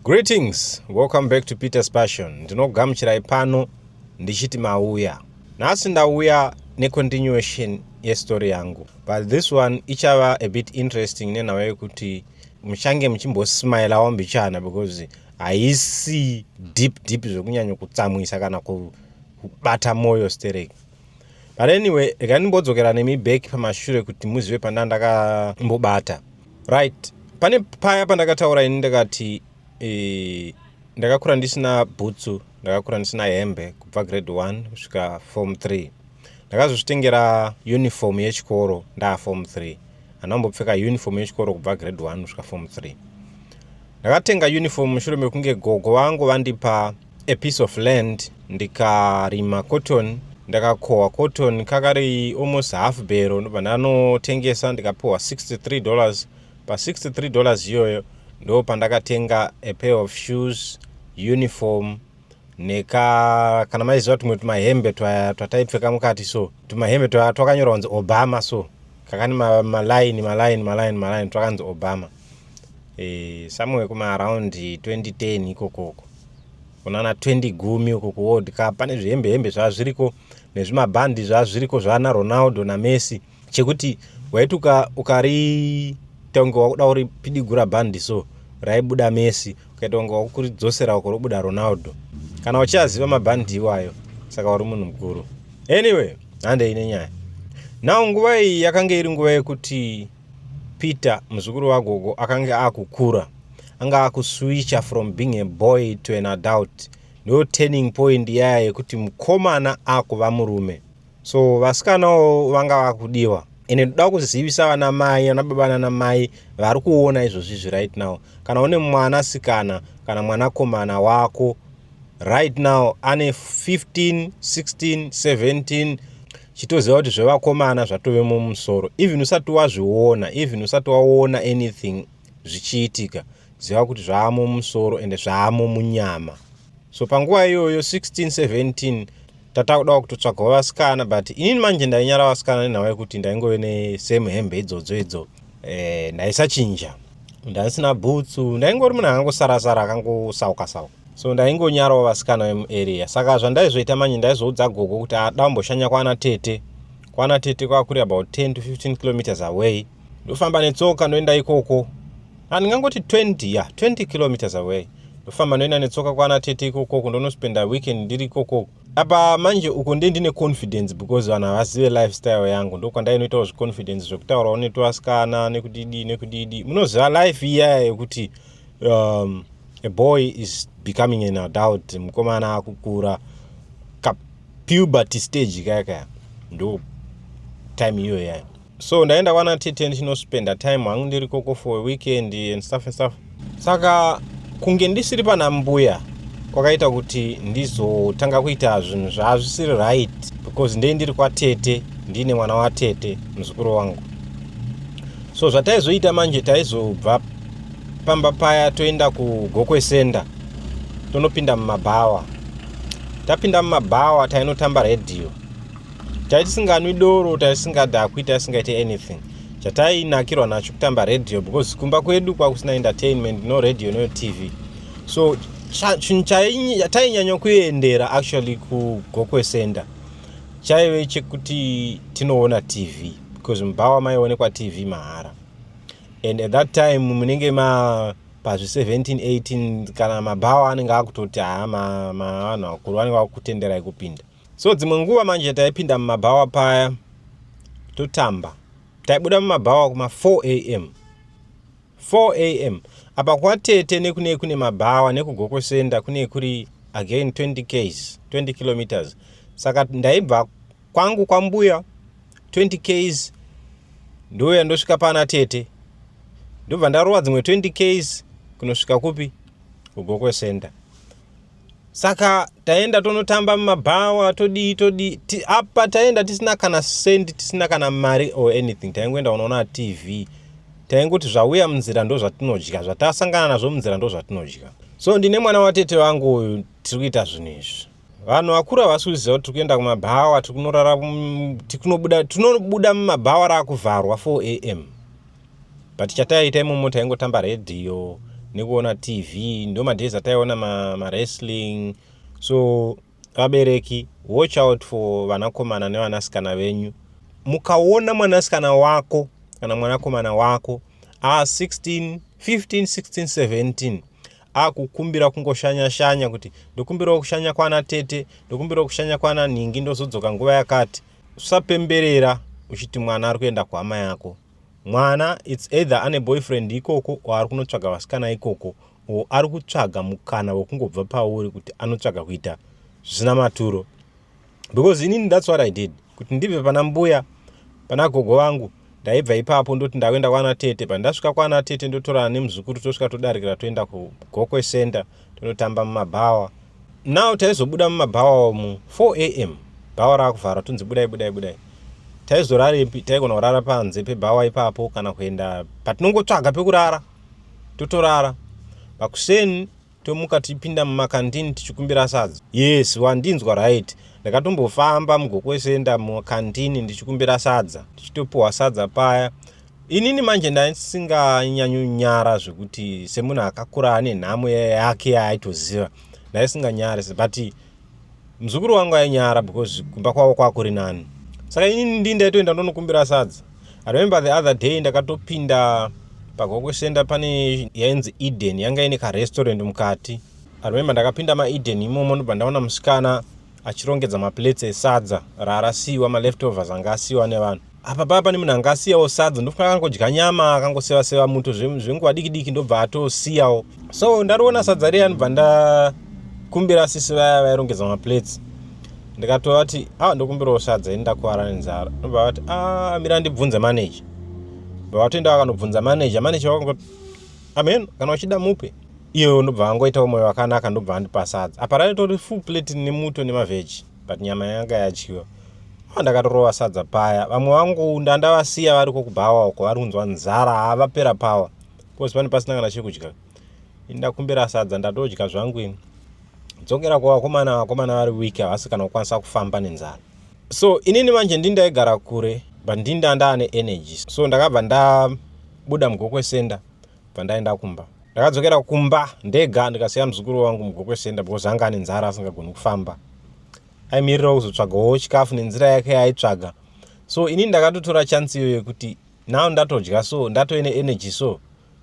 Greetings, welcome back to Peter's Passion. Ndinogamuchirai pano ndichiti mauya. Nhasi ndauya necontinuation yestory yangu. But this one ichava a bit interesting nenhau yekuti muchange muchimbosmilawo mbichana because haisi deep deep zvekunyanya kutsamwisa kana kubata moyo stereki. But anyway, rega ndimbodzokera nemi back pamashure kuti muzive panda ndakambobata. Right, pane paya pandakataura ini ndakati ndakakura ndisina bhutsu, ndakakura ndisina hembe kubva grade 1 kusvika form 3. Ndakazozvitengera uniform yechikoro ndaa form 3. Handambopfeka uniform yechikoro kubva grade 1 kusvika form 3. Ndakatenga uniform mushure mekunge gogo vangu vandipa a piece of land, ndikarima cotton, ndakakohwa cotton kakari almost half bero, ndobva ndanotengesa ndikapiwa $63. Pa $63 iyoyo ndo pandakatenga a pair of shoes, uniform neka kana maiziva tumwe tumahembe twataipfeka mukati, so tumahembe twakanyorwa kunzi Obama, so kakani malaini malaini malaini malaini twakanzi Obama. Somewhere kuma around 2010 ikokoko kunana 20 gumi uko kuWorld Cup, pane zvihembe hembe zvazviriko nezvimabhandi zvazviriko zvana Ronaldo naMessi, chekuti waiti ukariita kunge wakuda kuripidigura bhandi, so raibuda Messi, ukaita kunge wakuridzosera uko robuda Ronaldo. Kana uchiaziva mabhandi iwayo, saka uri munhu mukuru. Anyway, handei nenyaya. Now nguva iyi yakanga iri nguva yekuti Peter, muzukuru wagogo, akanga akukura, anga akuswitcha from being a boy to an adult. Ndo turning point yaya yekuti mukomana akuva murume, so vasikanawo vanga vakudiwa. Ende ndoda kuzivisa vana mai, vana baba nana mai vari kuona izvozvizvi right now, kana une mwanasikana kana mwanakomana wako right now ane 15, 16, 17, chitoziva kuti zvevakomana zvatove mumusoro. Even usati wazviona, even usati waona anything zvichiitika, ziva kuti zvaamo mumusoro ende zvaamo munyama. So panguva iyoyo 16, 17, tatakudawo kutotsvagawo vasikana, but inini manje ndainyara vasikana nenhau yekuti ndaingove nesame hembe idzodzo idzo. Ndaisachinja, ndandisina bhutsu, ndaingori munhu akangosara-sara, akangosauka sauka, so ndaingonyarawo vasikana vemuarea. Saka zvandaizoita manje, ndaizoudza gogo kuti ada kumboshanya kwana tete. Kwana tete kwakuri about 10 to 15 kilometers away. Ndofamba netsoka ndoenda ikoko, handingangoti 20 ya 20 kilometers away. Ndofamba ndoenda netsoka kwana tete ikokoko, ndonospenda weekend ndiri ikokoko. Apa manje uko ndiye ndine confidence because vanhu havazive lifestyle yangu. Ndokwandainoitawo zviconfidence zvekutaurawo netuvasikana nekudidi nekudidi. Munoziva life iyaya yekuti a boy is becoming an adult, mukomana akukura, kapuberty stage kaya kaya, ndo time iyoyo yaya. So ndaenda kwana tete ndichinospenda time hangu ndiri koko for a weekend and stuff and stuff. Saka kunge ndisiri pana mbuya kwakaita kuti ndizotanga kuita zvinhu zvazvisiri right, because ndei ndiri kwatete, ndine mwana watete, muzukuru wangu. So zvataizoita manje, taizobva pamba paya toenda kuGokwe Center, tonopinda mumabhawa. Tapinda mumabhawa, tainotamba redhiyo. Taitisinganwi doro, taisingadhakwi, taisingaite anything. Chatainakirwa nacho kutamba redhiyo, because kumba kwedu kwakusina entertainment, no radio, no TV. So chinhu tainyanya kuendera actually kuGokwe Center chaive chekuti tinoona TV, because mubhawa maionekwa TV mahara. And at that time munenge ma pazvi 17, 18, kana mabhawa anenge akutoti haa, vanhu vakuru vanenge vakutenderai kupinda. So dzimwe nguva manje taipinda mumabhawa paya totamba. Taibuda mumabhawa kuma 4 a.m., 4 a.m. Apa kwatete nekune kune mabhawa nekuGokwe Center kune kuri again 20 ks, 20 kilometers. Saka ndaibva kwangu kwambuya 20 ks, ndouya ndosvika pana tete, ndobva ndarova dzimwe 20 ks kunosvika kupi? KuGokwe Center. Saka taenda tonotamba mumabhawa, todii todii. Apa taenda tisina kana sendi, tisina kana mari or anything. Taingoenda unoona TV. Taingoti zvauya munzira ndo zvatinodya, zvatasangana nazvo munzira ndo zvatinodya. So ndine mwana watete vangu uyu, tiri kuita zvinhu izvi. Vanhu vakuru havasi kuziva kuti tiri kuenda kumabhawa, tiri kunorara, tikunobuda, tinobuda mumabhawa raakuvharwa 4 a.m. But chataiita imomo, taingotamba redhiyo. Nekuona TV, ndo madays ataiona mawrestling ma. So vabereki, watch out for vanakomana nevanasikana venyu. Mukaona mwanasikana wako kana mwanakomana wako a16, 15, 16, 17 akukumbira kungoshanya shanya, kuti ndokumbirawo kushanya kwana tete, ndokumbirawo kushanya kwana nhingi, ndozodzoka nguva yakati, usapemberera uchiti mwana ari kuenda kuhama yako. Mwana, it's either ane boyfriend ikoko, o ari kunotsvaga vasikana ikoko, o ari kutsvaga mukana wekungobva pauri kuti anotsvaga kuita zvisina maturo. Because inini, that's what I did. Kuti ndibve pana mbuya, pana gogo vangu, ndaibva ipapo ndoti ndakuenda kwana tete. Pandasvika kwana tete, ndotorana nemuzukuru, tosvika, todarikira, toenda kuGokwe Center, tonotamba mumabhawa. Now taizobuda mumabhawa umu 4 a.m., bhawa raakuvhara, tonzi budai, budai, budai. Taizorarepi? Taigona kurara panze pebhawa ipapo, kana kuenda patinongotsvaga pekurara, totorara. Pakuseni tomuka tichipinda mumakandini tichikumbira sadza. Yes, wandinzwa right. Ndakatombofamba muGokwe Center mukandini ndichikumbira sadza, tichitopiwa sadza paya. Inini manje ndaisinganyanyonyara zvekuti, semunhu akakura ane nhamo yake yaaitoziva, ndaisinganyari, but muzukuru wangu ainyara because kumba kwavo kwakuri nani. Saka inini ndii ndaitoenda ndonokumbira sadza. I remember the other day ndakatopinda paGokwe Center, pane yainzi Eden, yanga ine karestaurant mukati. I remember ndakapinda maEden imomo, ndobva ndaona musikana achirongedza maplates esadza raarasiyiwa, maleftovers anga asiyiwa nevanhu. Apa paa pane munhu anga asiyawo sadza, ndofunga akangodya nyama, akangoseva seva muto zvenguva diki diki, ndobva atosiyawo. So ndariona sadza riya, ndobva ndakumbira sisi vaya vairongedza maplates. Ndikatovati, "A, ndokumbirawo sadza, ini ndakuvara nenzara." Ndobva vati, "A, mira ndibvunze manager." Bva vatoenda vakanobvunza manager. Manager vakangoti, "Amen, kana uchida mupe." Iyo ndobva vangoitawo mwoyo wakanaka, ndobva vandipa sadza. Apa raitori full plate nemuto nemavheji, but nyama yanga yadyiwa. Ndakatorova sadza paya. Vamwe vangu ndandavasiya variko kubhawa uko, vari kunzwa nzara, havapera power because pane pasina kana chekudya. Ini ndakumbira sadza, ndatodya zvangu. Ini dzokera kuvakomana, vakomana vari weak, havasi kana kukwanisa kufamba nenzara. So inini manje ndini ndaigara kure, but ndini ndandaane energy. So ndakabva ndabuda muGokwe Center, bva ndaenda kumba. Ndakadzokera kumba ndega, ndikasiya muzukuru wangu muGokwe Center because anga ane nzara, asingagoni kufamba, aimirirawo kuzotsvagawo chikafu nenzira yake yaaitsvaga. So inini ndakatotora chance iyoyo yekuti now ndatodya, so ndatove neenergy, so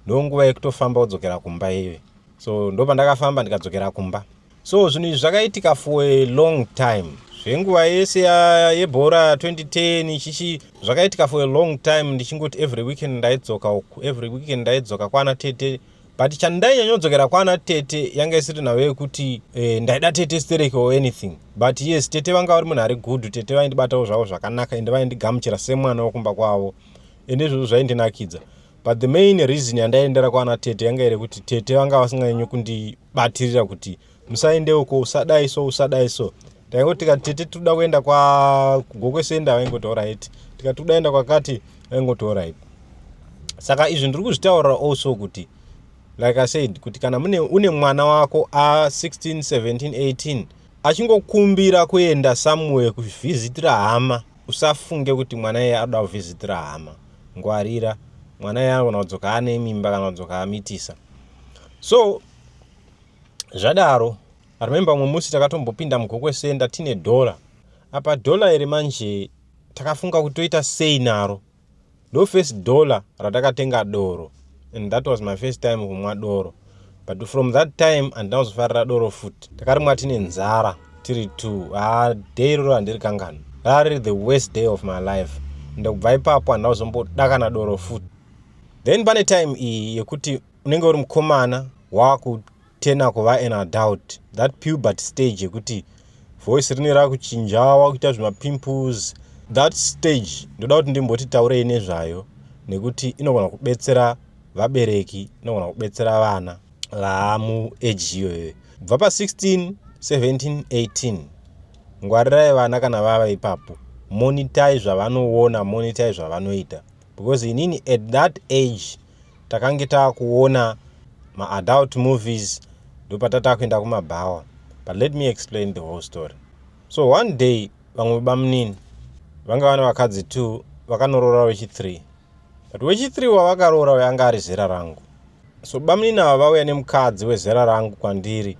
ndonguva yekutofamba kudzokera kumba iyoyo. So ndopandakafamba ndikadzokera kumba. So zvinhu izvi zvakaitika for a long time, zvenguva yese yebhora 2010 chichi. Zvakaitika for a long time, ndichingoti every weekend ndaidzoka uku, every weekend ndaidzoka kwana tete. But chandainyanyadzokera kwana tete yanga isiri nhau yekuti ndaida tete sterek or anything, but yes, tete vanga vari munhu ari good. Tete vaindibatawo zvavo zvakanaka, ende vaindigamuchira semwana wekumba kwavo, ende izvozvo zvaindinakidza. But the main reason yandaiendera kwana tete yanga iri kuti tete vanga vasinganyanyi kundibatirira kuti musaende uko, usadai so, usadai so. Ndaingoti tikati, "Tete, toda kuenda kwaGokwe Center," vaingoti, "Alright." Tikati toda kuenda kwakati, vaingoti, "Alright." Saka izvi ndiri kuzvitaurira also kuti, like I said, kuti kana mune une mwana wako a16, 17, 18 achingokumbira kuenda somewhere kuvhizitira hama, usafunge kuti mwana iye anoda kuvhizitira hama. Ngwarira mwana iye, anogona kudzoka ane mimba kana kudzoka amitisa. So zvadaro, remember mumwe musi takatombopinda muGokwe Center tine dhola. Apa dhola iri manje takafunga kuti toita sei naro. Ndo first dollar ratakatenga doro, and that was my first time kumwa doro. But from that time handina kuzofarira doro futi. Takarimwa tine nzara, tiri two. Ha, day iroro handiri kangano, rari the worst day of my life. Ndokubva ipapo handina kuzomboda kana doro futi. Then pane time iyi yekuti unenge uri mukomana, wakutena kuva an adult, that puberty stage yekuti voice rine rakuchinja, wakuita zvimapimples. That stage ndoda kuti ndimboti taurei nezvayo, nekuti inogona kubetsera vabereki, inogona kubetsera vana vaamuage iyoyo, kubva pa16, 17, 18. Ngwarirai vana kana vava ipapo. Monitai zvavanoona, monitai zvavanoita, because inini at that age takange taakuona maadult movies, ndopatata kuenda kumabhawa. But let me explain the whole story. So one day vamwe bamunini vanga vane vakadzi 2, vakanoroora wechi3, but wechi3 wavakaroora anga ari zera rangu. So bamunini ava vauya nemukadzi wezera rangu kwandiri.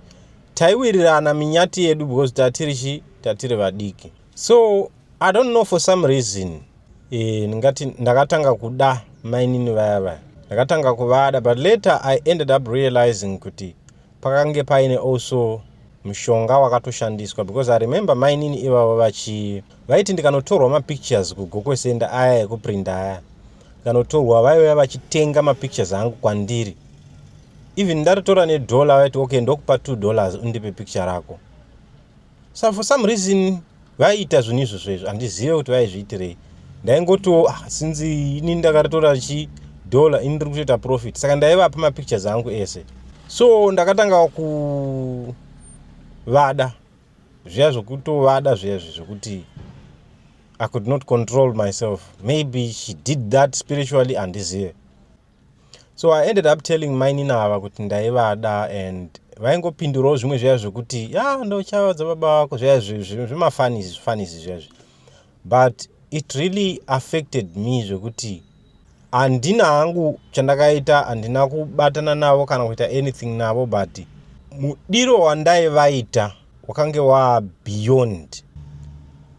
Taiwirirana minyati yedu because tatiri chi tatiri vadiki. So I don't know, for some reason, ndingati ndakatanga kuda mainini vaya vaya. Ndakatanga kuvada, but later I ended up realizing kuti pakange paine also mushonga wakatoshandiswa, because I remember mainini ivavo vachi vaiti ndikanotorwa mapictures kuGokwe Center aya ekuprinda aya, ndikanotorwa, vaiuya vachitenga mapictures angu kwandiri. Even ndaritora nedollar, vaiti, "Okay, ndokupa $2, undipe picture rako." So for some reason vaiita zvinhu izvozvo izvo, handizive kuti vaizviitirei. Ndaingotiwo, ah, since ini ndakaritora chi dollar, ini ndiri kutoita profit, saka ndaivapa mapictures angu ese. So ndakatanga kuvada zviya zvokutovada zviya zvi zvokuti I could not control myself. Maybe she did that spiritually, handizive. So I ended up telling mainini ava kuti ndaivada, and vaingopindurawo zvimwe zviya zvokuti, "Ya, ndochava baba vako," zviya zvemafunnies funnies zviya. But it really affected me zvekuti handina hangu chandakaita, handina kubatana navo kana kuita anything navo, but mudiro wandaivaita wakange wa beyond.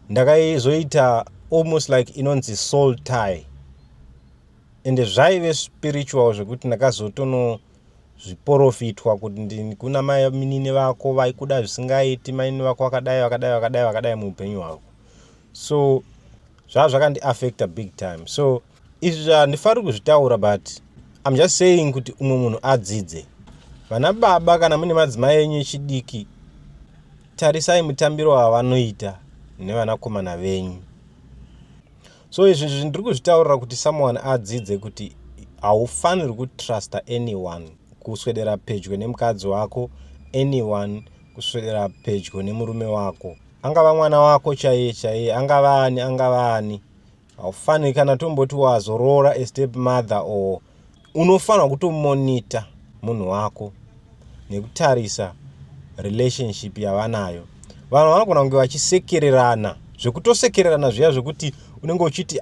Ndakaizoita almost like inonzi soul tie, ende zvaive spiritual zvekuti ndakazotonozviprofitwa kuti kuna mainini vako vaikuda zvisingaiti, mainini vako vakadai, vakadai, vakadai, vakadai muupenyu hwako. So zvava zvakandiaffecta big time. So izvi handifaniri kuzvitaura, but I'm just saying kuti umwe munhu adzidze. Vana baba, kana mune madzimai enyu echidiki, tarisai mutambiro wavanoita nevanakomana venyu. So izvi ndiri kuzvitaurira kuti someone adzidze kuti haufaniri kutrusta anyone kuswedera pedyo nemukadzi wako, anyone kuswedera pedyo nemurume wako, angava mwana wako chaiye chaiye, angava ani, angava ani. Haufaniri, kana tomboti wazoroora a step mother, or unofanirwa kutomonita munhu wako nekutarisa relationship yavanayo. Vanhu vanogona kunge vachisekererana zvekutosekererana zviya zvekuti unenge uchiti,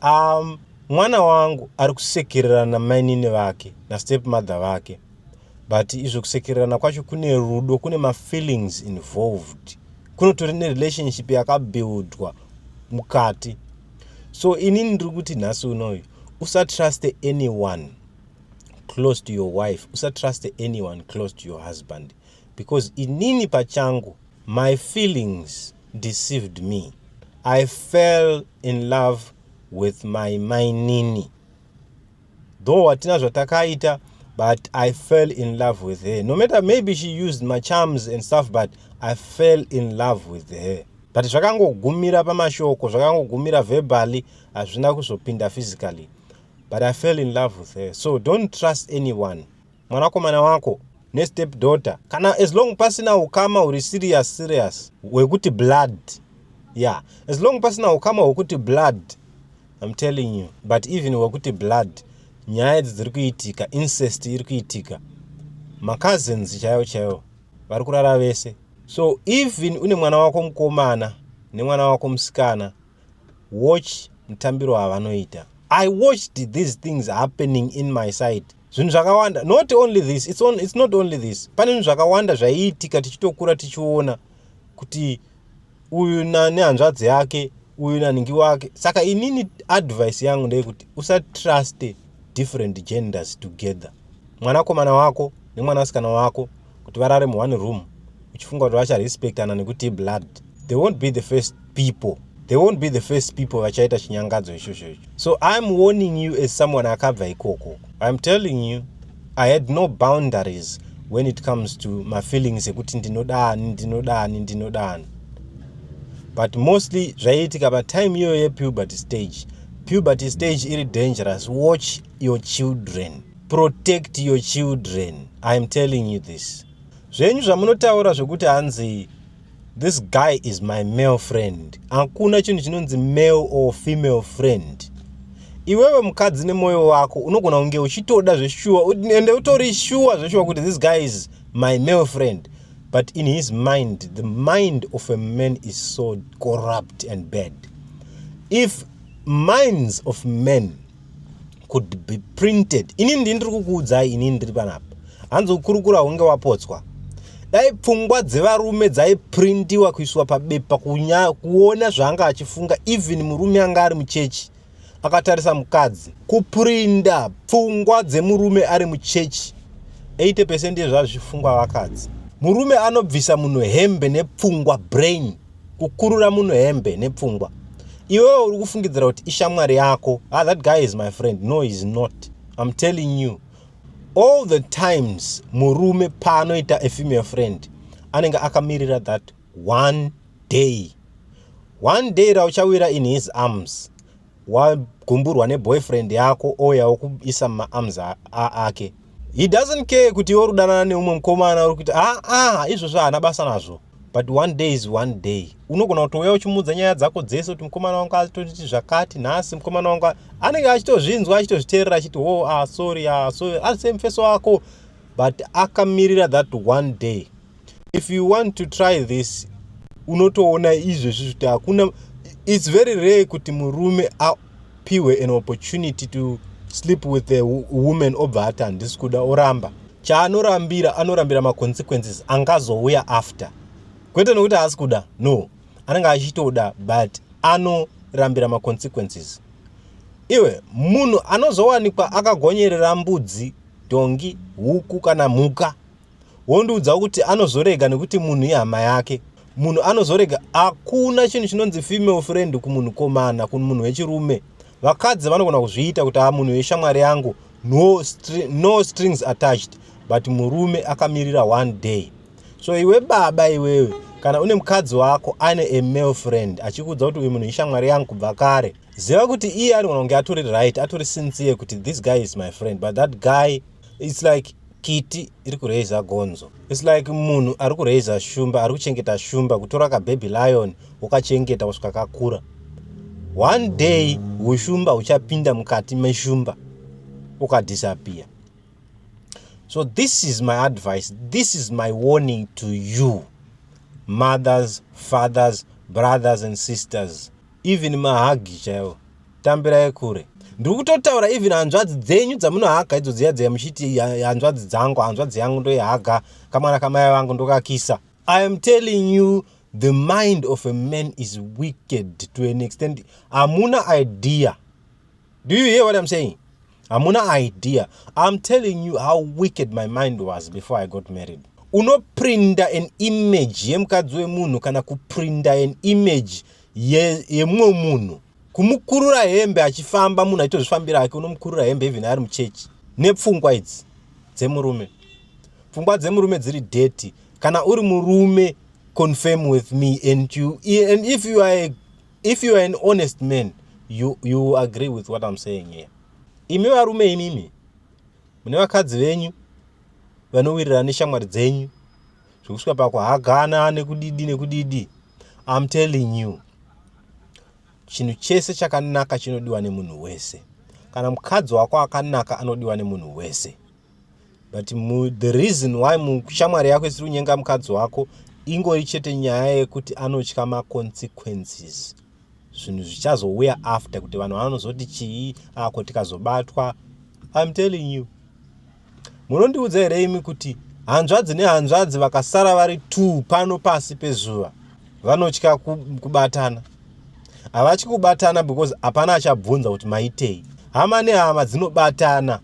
mwana wangu ari kusekererana namainini vake, nastep mother vake," but izvo kusekererana kwacho kune rudo, kune mafeelings involved, kunotori nerelationship yakabuildwa mukati. So inini ndiri kuti nhasi unoyu, usatruste anyone close to your wife, usatruste anyone close to your husband, because inini pachangu, my feelings deceived me. I fell in love with my mainini, though hatina zvatakaita, but I fell in love with her. No matter, maybe she used my charms and stuff, but I fell in love with her. But zvakangogumira pamashoko, zvakangogumira verbally, hazvina kuzopinda physically, but I fell in love with her. So don't trust anyone. Mwanakomana wako nestep daughter, kana as long pasina ukama huri serious serious hwekuti blood, yeah, as long pasina ukama hwekuti blood, I'm telling you. But even hwekuti blood, nyaya idzi dziri kuitika, incest iri kuitika, macousins chaivo chaivo vari kurara vese. So even une mwana wako mukomana nemwana wako musikana, watch mutambiro wavanoita. I watched these things happening in my side, zvinhu zvakawanda. Not only this, it's not only this. Pane zvinhu zvakawanda zvaiitika tichitokura, tichiona kuti uyu nehanzvadzi yake, uyu nanhingi wake. Saka inini advice yangu ndeyekuti usatruste different genders together, mwanakomana wako nemwanasikana wako, kuti varare muone room uchifunga kuti vacharespectana nekuti blood. They won't be the first people, they won't be the first people vachaita chinyangadzo ichocho icho. So I'm warning you as someone akabva ikoko. I'm telling you, I had no boundaries when it comes to mafeelings ekuti ndinodani, ndinodani, ndinodani. But mostly zvaiitika patime iyoyo yepuberty stage. Puberty stage iri dangerous. Watch your children, protect your children. I am telling you this. Zvenyu zvamunotaura zvekuti hanzi, "This guy is my male friend," hakuna chinhu chinonzi male or female friend. Iwewe mukadzi nemwoyo wako unogona kunge uchitoda zveshuwa, ende utori shuwa zveshuwa kuti this guy is my male friend, but in his mind, the mind of a man is so corrupt and bad. If minds of men could be printed, inini ndini ndiri kukuudzai, inini ndiri panapa. Hanzi kukurukura hunge wapotswa. Dai pfungwa dzevarume dzaiprintiwa kuiswa pabepa kuona zvaanga achifunga, even murume anga ari muchechi akatarisa mukadzi, kuprinda pfungwa dzemurume ari muchechi, 80% yezvazvifungwa vakadzi. Murume anobvisa munhu hembe nepfungwa, brain, kukurura munhu hembe nepfungwa. Iwewe uri kufungidzira kuti ishamwari yako. "Ah, that guy is my friend." No, is not. I'm telling you, all the times murume paanoita a female friend, anenge akamirira that one day, one day rauchawira in his arms, wagumburwa neboyfriend yako, ouyawo kuisa mumaarms ake. He doesn't care kuti iwe uri kudanana neumwe mukomana, uri kuti aa ah, izvozvo haana basa nazvo. But one day is one day. Unogona kutouya uchimuudza nyaya dzako dzese kuti mukomana wangu atotiti zvakati nhasi. Mukomana wangu anenge achitozvinzwa, achitozviteerera, achiti, "Oh, ah, sorry, ah, sorry, asi mufeso wako." But akamirira that one day. If you want to try this, unotoona izvezvi kuti hakuna, it's very rare kuti murume apiwe an opportunity to sleep with a woman obva ati, "Handisi kuda," oramba. Chaanorambira, anorambira maconsequences angazouya after, kwete nokuti haasi kuda. No, anenge achitoda, but anorambira maconsequences. Iwe munhu anozowanikwa akagonyerera mbudzi, dhongi, huku kana mhuka, wondiudza kuti anozorega nekuti munhu ihama yake? Munhu anozorega? Hakuna chinhu chinonzi female friend kumunhukomana, kumunhu wechirume. Vakadzi vanogona kuzviita kuti a munhu weshamwari yangu, no strings attached, but murume akamirira one day. So iwe baba, iwewe, kana une mukadzi wako ane a male friend, achikuudza kuti uyu munhu ishamwari yangu kubva kare, ziva kuti iye anogona kunge atori right, atori sincere kuti this guy is my friend, but that guy, it's like kiti iri kureisa gonzo. It's like munhu ari kureisa shumba, ari kuchengeta shumba. Kutora kababy lion ukachengeta kusvika kakura, one day ushumba huchapinda mukati meshumba, ukadisappear. So this is my advice, this is my warning to you, mothers, fathers, brothers and sisters. Even mahugs chaiwo, tambirai kure. Ndiri kutotaura even hanzvadzi dzenyu dzamunohaga idzo dziya dziya, muchiti, "Hanzvadzi dzangu, hanzvadzi yangu ndoihaga, kamwana kamai vangu ndokakisa." I am telling you, the mind of a man is wicked to an extent hamuna idea. Do you hear what I'm saying? Hamuna idea. I'm telling you how wicked my mind was before I got married. Unoprinda an image yemukadzi wemunhu kana kuprinda an image yemumwe munhu, kumukurura hembe achifamba, munhu achitozvifambira hake, unomukurura hembe even ari muchechi nepfungwa idzi dzemurume. Pfungwa dzemurume dziri dirty. Kana uri murume, confirm with me, and if you are an honest man, you agree with what I'm saying here. Imi varume, imimi mune vakadzi venyu vanowirirana neshamwari dzenyu zvokusvika pakuhagana nekudidi nekudidi, I'm telling you, chinhu chese chakanaka chinodiwa nemunhu wese. Kana mukadzi wako akanaka, anodiwa nemunhu wese. But the reason why mushamwari yako isiri kunyenga mukadzi wako ingori chete nyaya yekuti anotya maconsequences, zvinhu zvichazouya after, kuti vanhu vanozoti chii ako tikazobatwa. I'm telling you, munondiudza here imi kuti hanzvadzi nehanzvadzi vakasara vari two pano pasi pezuva vanotya kubatana? Havatyi kubatana because hapana achabvunza kuti maitei. Hama nehama dzinobatana,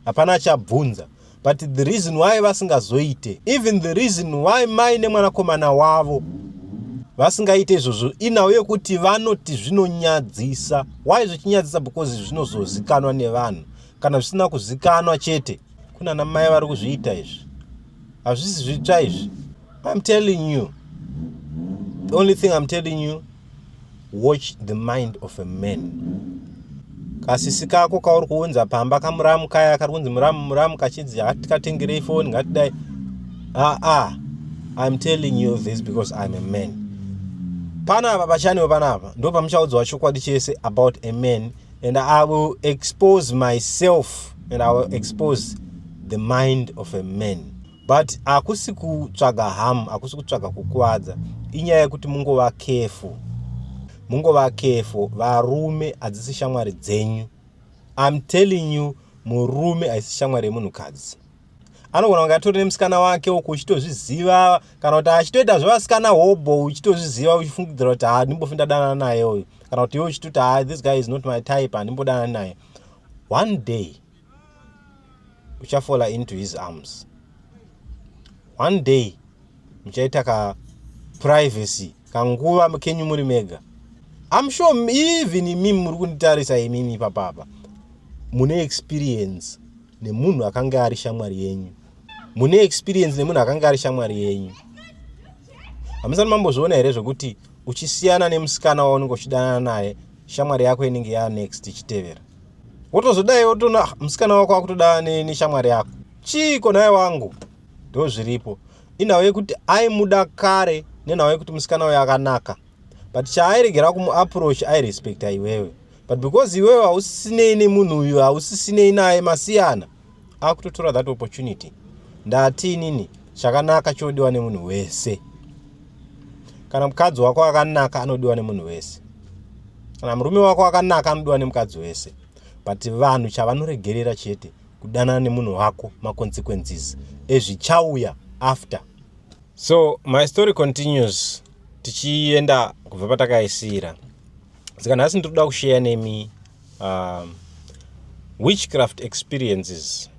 hapana achabvunza. But the reason why vasingazoite, even the reason why mai nemwanakomana wavo vasingaite izvozvo, inhau yekuti vanoti zvinonyadzisa. Why zvichinyadzisa? Because zvinozozikanwa nevanhu. Kana zvisina kuzikanwa chete, kuna namai vari kuzviita izvi, hazvisi zvitsva izvi. I'm telling you, the only thing I'm telling you, watch the mind of a man. Kasisi kako kauri kuunza pamba, kamuramu kaya kari kunzi muramu, muramu, kachinzi hatikatengerei foni, ngatidai. Aa, I'm telling you this because I'm a man. Panapa pachaniwo panapa ndo pamuchaudzwa chokwadi chese about a man, and I will expose myself and I will expose the mind of a man. But hakusi kutsvaga harm, hakusi kutsvaga kukuvadza. Inyaya yekuti mungova careful, mungova careful. Varume hadzisi shamwari dzenyu. I'm telling you, murume haisi shamwari yemunhukadzi. Anogona kunge atori nemusikana wake uku uchitozviziva, kana kuti achitoita zvevasikana hobho uchitozviziva, uchifungidzira kuti handimbofi ndadanana naye uyu, kana kuti iwe uchitoti, "Ha, this guy is not my type, handimbodanana naye." One day uchafalla into his arms. One day muchaita kaprivacy, kanguva kenyu muri mega. I'm sure even imimi muri kunditarisa, imimi ipapapa mune experience nemunhu akanga ari shamwari yenyu. Mune experience nemunhu akanga ari shamwari yenyu. Hamusati mambozviona here zvekuti uchisiyana nemusikana waunenge uchidanana naye, shamwari yako inenge yanext ichitevera? Wotozodai wotoona, "Ah, musikana wako akutoda neshamwari yako. Chiiko naye wangu?" Ndo zviripo. Inhau yekuti aimuda kare, nenhau yekuti musikana uyo akanaka, but chaairegera kumuapproach, airespekta iwewe, but because iwewe hausisinei nemunhu uyu, hausisinei naye, masiyana, akutotora that opportunity. Ndati inini chakanaka chodiwa nemunhu wese. Kana mukadzi wako akanaka, anodiwa nemunhu wese. Kana murume wako akanaka, anodiwa nemukadzi wese. But vanhu chavanoregerera chete kudanana nemunhu wako, maconsequences ezvichauya after. So my story continues, tichienda kubva patakaisiyira. Saka nhasi ndiri kuda kushare nemi witchcraft experiences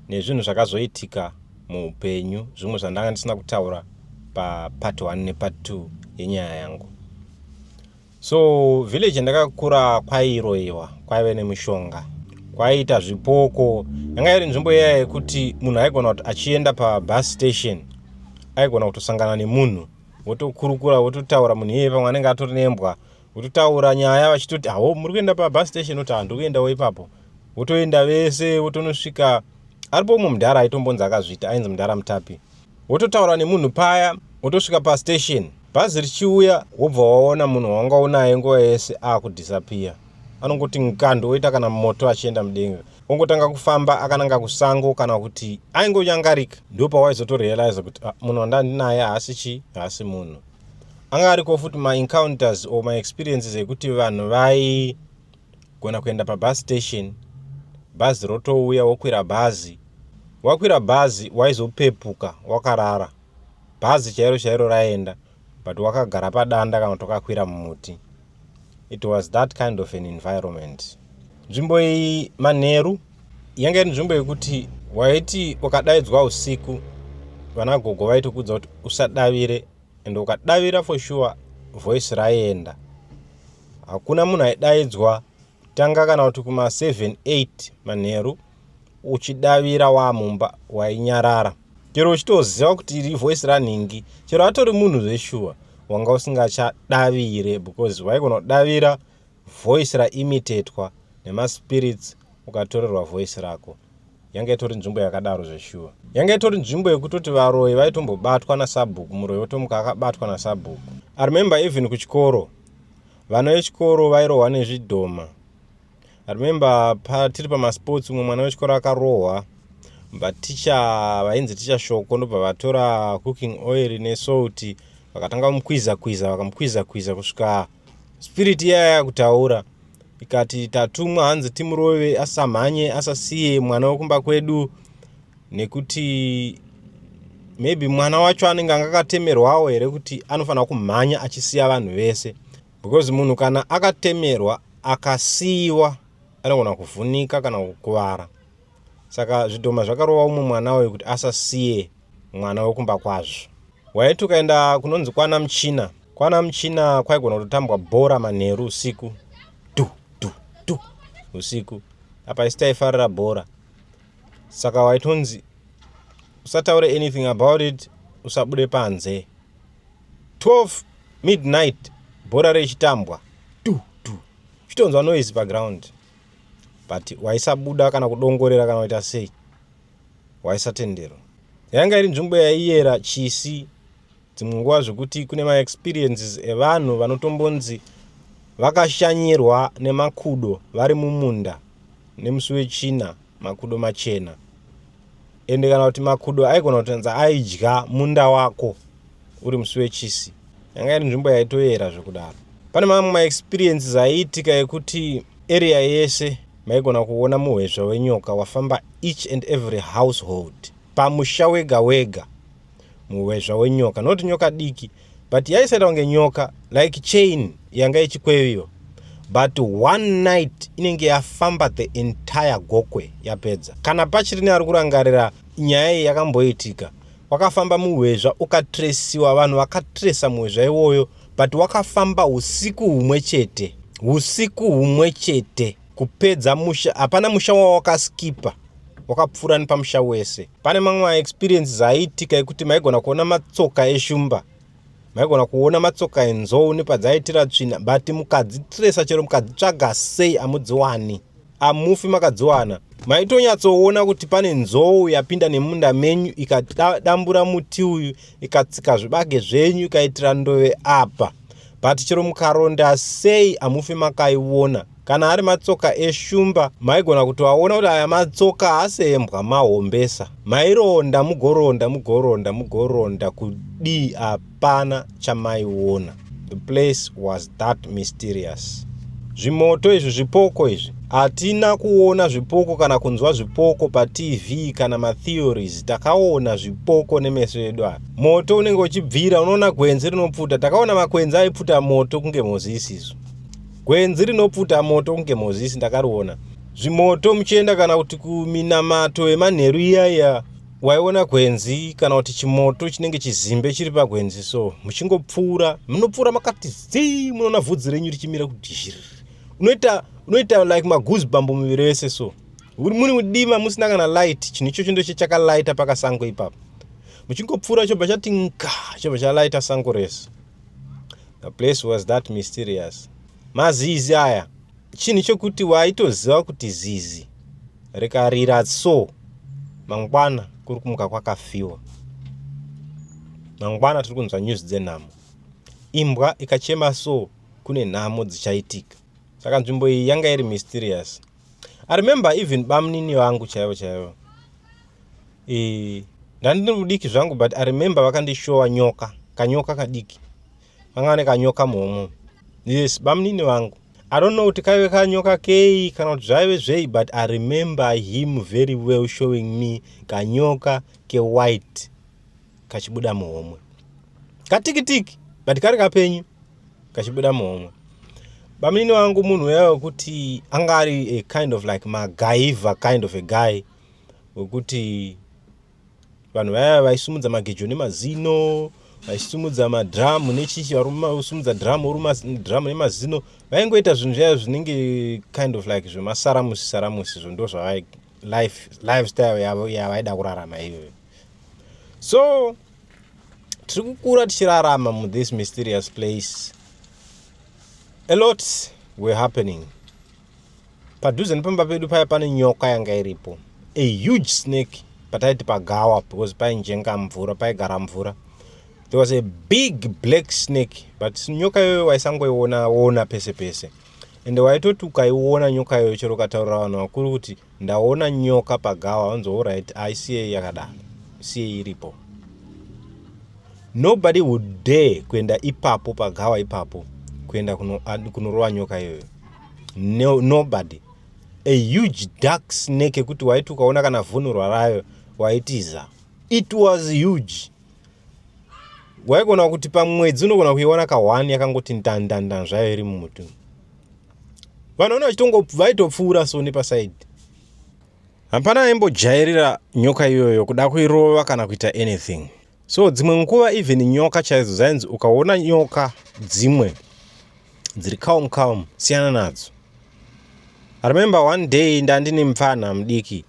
nezvinhu zvakazoitika muupenyu, zvimwe zvandanga ndisina kutaura papart 1 nepart 2 yenyaya yangu. So village yandakakura kwairoyiwa, kwaive nemishonga, kwaiita zvipoko. Yanga iri nzvimbo iya yekuti munhu aigona kuti achienda pabus station aigona kutosangana nemunhu, votokurukura, vototaura. Munhu iyeye pamwe anenge atori nembwa, vototaura nyaya vachitoti, "Hawo, muri kuenda pabus station?" Oti, "Handiri kuendawo ipapo." Votoenda vese, votonosvika. Aripo umwe mudhara aitombonzi akazviita, ainzi Mudhara Mutapi. Wototaura nemunhu paya, wotosvika pastation, bhazi richiuya, wobva waona munhu wanga unaye nguva yese akudisappear. Anongoti ngando, oita kana moto achienda mudenga, ongotanga kufamba akananga kusango, kana kuti aingonyangarika. Ndo pawaizotorealize kuti, ah, munhu wandandinaye haasi chii, haasi munhu. Anga ariko futi maencounters or maexperiences ekuti vanhu vaigona kuenda pabus station, bhazi rotouya, wokwira bhazi. Wakwira bhazi, waizopepuka wakarara, bhazi chairo chairo raenda, but wakagara padanda kana kuti wakakwira mumuti. It was that kind of an environment. Nzvimbo iyi manheru yanga iri nzvimbo yekuti waiti ukadaidzwa usiku, vanagogo vaitokudza kuti usadavire, and ukadavira, for sure voice raienda. Hakuna munhu aidaidzwa tanga kana kuti kuma7 8 manheru uchidavira wamumba, wainyarara. Chero uchitoziva kuti iri voice ranhingi, chero atori munhu zveshuwa, wanga usingachadavire, because waigona kudavira voice raimitatwa nemaspirits, ukatorerwa voice rako. Yanga itori nzvimbo yakadaro zveshuwa. Yanga itori nzvimbo yekutoti varoyi vaitombobatwa nasabhuku, muroyi wotomuka akabatwa nasabhuku. I remember even kuchikoro, vana vechikoro vairohwa nezvidhoma. I remember patiri pamasports, umwe mwana wechikoro akarohwa, vaticha vainzi Ticha Shoko ndobva vatora cooking oil nesalt, vakatanga kumukwiza kwiza, vakamukwiza kwiza kusvika spirit iya yakutaura ikati, "Tatumwa hanzi timurove asamhanye, asasiye mwana wekumba kwedu, nekuti maybe mwana wacho anenge anga akatemerwawo here kuti anofanira kumhanya achisiya vanhu vese, because munhu kana akatemerwa akasiyiwa anogona kuvhunika kana kukuvara." Saka zvidhoma zvakarova umwe mwana uyu kuti asasiye mwana wekumba kwazvo. Waiti ukaenda kunonzi kwana Muchina, kwana Muchina kwaigona kutotambwa bhora manheru usiku, du du du usiku. Apa isi taifarira bhora, saka waitonzi usataure anything about it, usabude panze. 12 midnight bhora rechitambwa, du du, uchitonzwa noise paground, but waisabuda kana kudongorera kana kuita sei, waisatenderwa. Yanga iri nzvimbo yaiyera chisi dzimwe nguva, zvekuti kune maexperiences evanhu vanotombonzi vakashanyirwa nemakudo vari mumunda nemusi wechina, makudo machena. Ende kana kuti makudo aigona kutonzi aidya munda wako uri musi wechisi. Yanga iri nzvimbo yaitoyera zvekudaro. Pane mamwe maexperiences aiitika ekuti area yese Maigona kuona muhwezva wenyoka wafamba each and every household, pamusha wega wega, muhwezva wenyoka. Not nyoka diki, but yaisaita kunge nyoka, like chain yanga ichikweviwa, but one night inenge yafamba the entire Gokwe yapedza. Kana pachiri neari kurangarira nyaya iyi yakamboitika, wakafamba muhwezva ukatresiwa, vanhu vakatresa muhwezva iwoyo, but wakafamba usiku humwe chete, usiku humwe chete kupedza musha. Hapana musha wawakaskipa, wakapfuura nepamusha wese. Pane mamwe maexperiences aiitika ekuti maigona kuona matsoka eshumba, maigona kuona matsoka enzou nepadzaitira tsvina, but mukadzitresa chero mukadzitsvaga sei amudziwani, amufi makadziwana. Maitonyatsoona kuti pane nzou yapinda nemunda menyu, ikadambura muti uyu, ikatsika zvibage zvenyu, ikaitira ndove apa, but chero mukaronda sei amufi makaiona. Kana ari matsoka eshumba, maigona kutoaona kuti aya matsoka haasi embwa, mahombesa. Maironda, mugoronda, mugoronda, mugoronda kudii, hapana chamaiona. The place was that mysterious. Zvimoto izvi, zvipoko izvi, hatina kuona zvipoko kana kunzwa zvipoko paTV kana matheories. Takaona zvipoko nemeso edu aya. Moto unenge uchibvira, unoona gwenzi rinopfuta. Takaona makwenzi aipfuta moto kunge Mozisi izvo, gwenzi rinopfuta moto kunge Mozisi, ndakariona. Zvimoto muchienda kana kuti kuminamato yemanheru iya iya, waiona gwenzi kana kuti chimoto chinenge chizimbe chiri pagwenzi. So muchingopfuura, munopfuura makati zii, munoona vhudzi renyu richimira kuti zhiri. Unoita like magoosebump muviri wese. So muri mudima, musina kana light, chinhu ichocho ndo chakalaita pakasango ipapo. Muchingopfuura, chobva chati nka, chobva chalaita sango rese. The place was that mysterious. Mazizi aya, chinhu chokuti waitoziva kuti zizi rikarira so, mangwana kuri kumuka kwakafiwa, mangwana tiri kunzwa news dzenhamo. Imbwa ikachema so, kune nhamo dzichaitika. Saka nzvimbo iyi yanga iri mysterious. I remember even bamunini vangu chaivo chaivo, ndandiri mudiki zvangu, but I remember vakandishowa nyoka, kanyoka kadiki. Vanga nekanyoka muhomwe. Yes, bamunini vangu. I don't know kuti kaive kanyoka kei kana kuti zvaive zvei, but I remember him very well showing me kanyoka kewhite kachibuda muhomwe, katikitiki, but kari kapenyu, kachibuda muhomwe. Bamunini wangu munhu uya wekuti anga ari a kind of like MacGyver kind of a guy, wekuti vanhu vaya vaisumudza magejo nemazino, vaisumudza madhiramu nechichi, varusumudza dhiramu, oruma dhiramu nemazino. Vaingoita zvinhu zvaya zvinenge kind of like zvemasaramusi saramusi izvo, ndo zvavai lifestyle yavo yavaida kurarama iyoyo. So tiri kukura tichirarama muthis mysterious place. A lot were happening. Padhuze nepamba pedu paya pane nyoka yanga iripo, a huge snake, pataiti pagawa because painjenga mvura, paigara mvura. There was a big black snake, but nyoka iyoyo waisangoiona ona pese pese, ende waitoti ukaiona nyoka iyoyo, chero ukataurira vanhu vakuru kuti ndaona nyoka pagawa, vanzi alright, aisiyei yakadaro, siyei iripo. Nobody would dare kuenda ipapo pagawa ipapo, kuenda kunorova nyoka iyoyo. No, nobody. A huge dark snake yekuti waiti ukaona kana vhunurwa rayo waitiza. It was huge. Waigona kuti pamwedzi unogona kuiona ka1, yakangoti ndandanda zvayo iri mumuti. Vanhu vana vachitongo vaitopfuura so nepasaidi, hapana aimbojairira nyoka iyoyo kuda kuirova kana kuita anything. So dzimwe nguva even nyoka chaidzo dzainzi ukaona nyoka dzimwe dziri calm calm, siyana nadzo. I remember one day ndandine mupfana mudiki,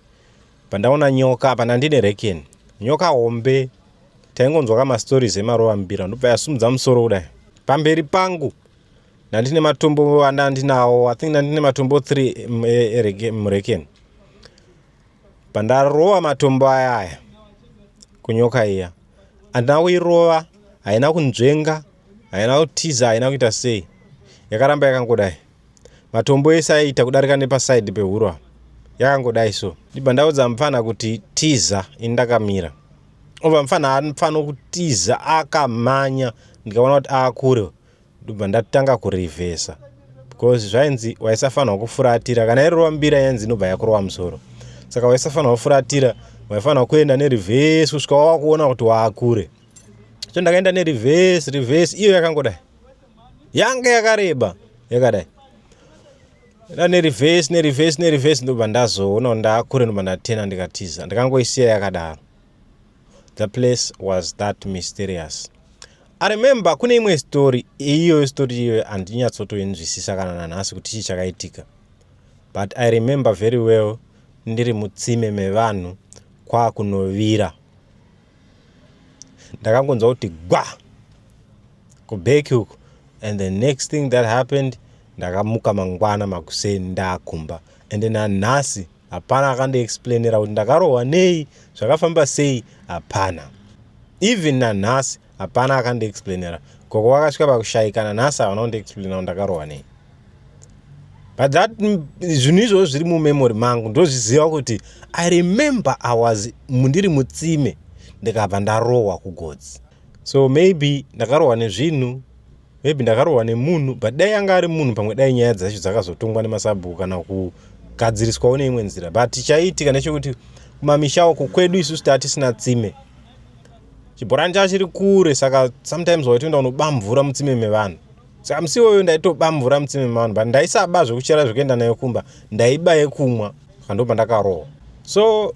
pandaona nyoka, pandandine reken, nyoka hombe. Taingonzwa kamastories emarova mbira, ndobva yasumudza musoro kudai pamberi pangu. Ndandine matombo andandinawo, I think ndandine matombo 3 mureken. Pandarova matombo aya aya kunyoka iya, handina kuirova, haina kunzvenga, haina kutiza, haina kuita sei, yakaramba yakangodai. Matombo ese aiita kudarika nepasaidi pehuro apa, yakangodai. So ndibva ndaudza mufana kuti tiza, ini ndakamira. Obva mufana anofana kutiza, akamhanya. Ndikaona kuti akure, ndobva ndatanga kurivhesa. Because zvainzi waisafanirwa kufuratira kana irova mbira, yainzi inobva yakurova musoro. Saka waisafanirwa kufuratira, waifanirwa kuenda nereverse kusvika wakuona kuti waakure. So ndakaenda nereverse, reverse iyo yakangodai, yanga yakareba yakadai, da nereverse, nereverse, nereverse, ndobva ndazoona kuti ndaakure, ndobva ndatena, ndikatiza, ndikangoisiya yakadaro. The place was that mysterious. I remember kune imwe story iyoyo. Story iyoyo handinyatsotoinzwisisa kana nanhasi kuti chii chakaitika, but I remember very well ndiri mutsime mevanhu kwakunovira, ndakangonzwa kuti gwa kuback uku, and the next thing that happened, ndakamuka mangwana makuseni ndakumba, and nanhasi hapana akandiexplainera kuti ndakarohwa nei, zvakafamba sei. Hapana, even nanhasi hapana akandiexplainera. Gogo vakasvika pakushayika, nanhasi havana kundiexplainera kuti ndakarohwa nei. But that zvinhu izvozvo zviri mumemory mangu, ndozviziva kuti I remember I was ndiri mutsime, ndikabva ndarohwa kugotsi. So maybe ndakarohwa nezvinhu, maybe ndakarohwa nemunhu, but dai anga ari munhu, pamwe dai nyaya dzacho dzakazotongwa nemasabhuku kana kugadziriswawo neimwe nzira. But chaiitika ndechekuti kumamisha uku kwedu isusu tatisina tsime, chibhorani chacho chiri kure, saka sometimes waitoenda unoba mvura mutsime mevanhu. Saka musi iwoyo ndaitoba mvura mutsime mevanhu, but ndaisaba zvekuchera zvekuenda nayo kumba, ndaiba yekumwa. Saka ndobva ndakarohwa. So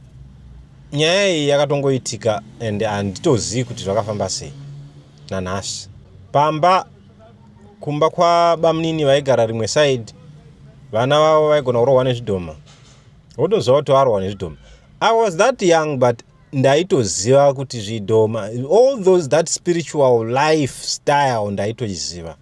nyaya iyi yakatongoitika and handitozivi kuti zvakafamba sei nanhasi. Pamba kumba kwabamunini vaigara rimwe side, vana vavo vaigona kurohwa nezvidhoma, wotoziva kuti varohwa nezvidhoma. I was that young, but ndaitoziva kuti zvidhoma, all those, that spiritual lifestyle ndaitoiziva.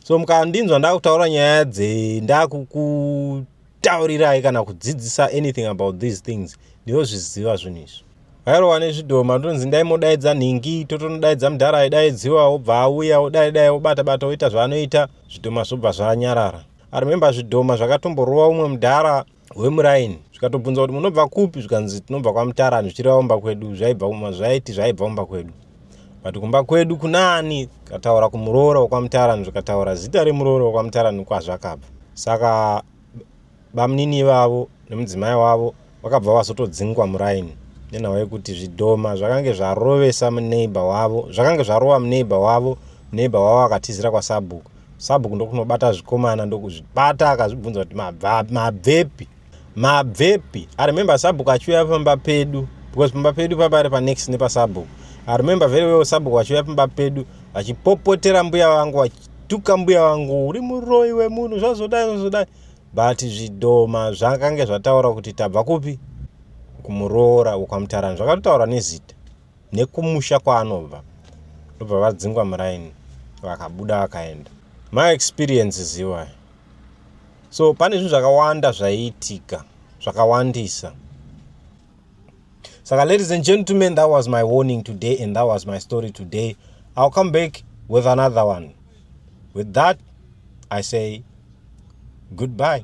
So mukandinzwa ndakutaura nyaya dze ndakukutaurirai kana kudzidzisa anything about these things, ndinozviziva zvinhu izvi. Vairohwa nezvidhoma, tonzi ndaimodaidza nhingi, totonodaidza mudhara aidaidziwa, wobva auya, wodai dai, wobata bata, woita zvaanoita, zvidhoma zvobva zvanyarara. I remember zvidhoma zvakatomborowa umwe mudhara wemuraini, zvikatobvunza kuti munobva kupi, zvikanzi tinobva kwaMutarani, zvichireva kumba kwedu. Zvaibva, zvaiti zvaibva kumba kwedu, but kumba kwedu kunani? Kataura kumuroora wekwaMutarani, zvikataura zita remuroora wekwaMutarani kwazvakabva. Saka bamunini ivavo nemudzimai wavo vakabva vazotodzingwa muraini nenhau yekuti zvidhoma zvakange zvarovesa muneighbor wavo, zvakange zvarova muneighbor wavo. Neighbor wavo akatizira kwasabhuku, sabhuku ndokunobata zvikomana, ndokuzvibata, akazvibvunza kuti mabvepi, mabvepi. I remember sabhuku achiuya pamba pedu, because pamba pedu papa ari panext nepasabhuku. I remember very well sabhuku achiuya pamba pedu vachipopotera mbuya vangu, vachituka mbuya vangu, "Uri muroi wemunhu, zvazodai, zvazodai." But zvidhoma zvakange zvataura kuti tabva kupi, kumuroora wekwaMutarani, zvakatotaura nezita nekumusha kwaanobva. Ndobva vadzingwa muraini, vakabuda, vakaenda. My experiences iwayo. So pane zvinhu zvakawanda zvaiitika, zvakawandisa. Saka ladies and gentlemen, that was my warning today and that was my story today. I'll come back with another one. With that, I say goodbye.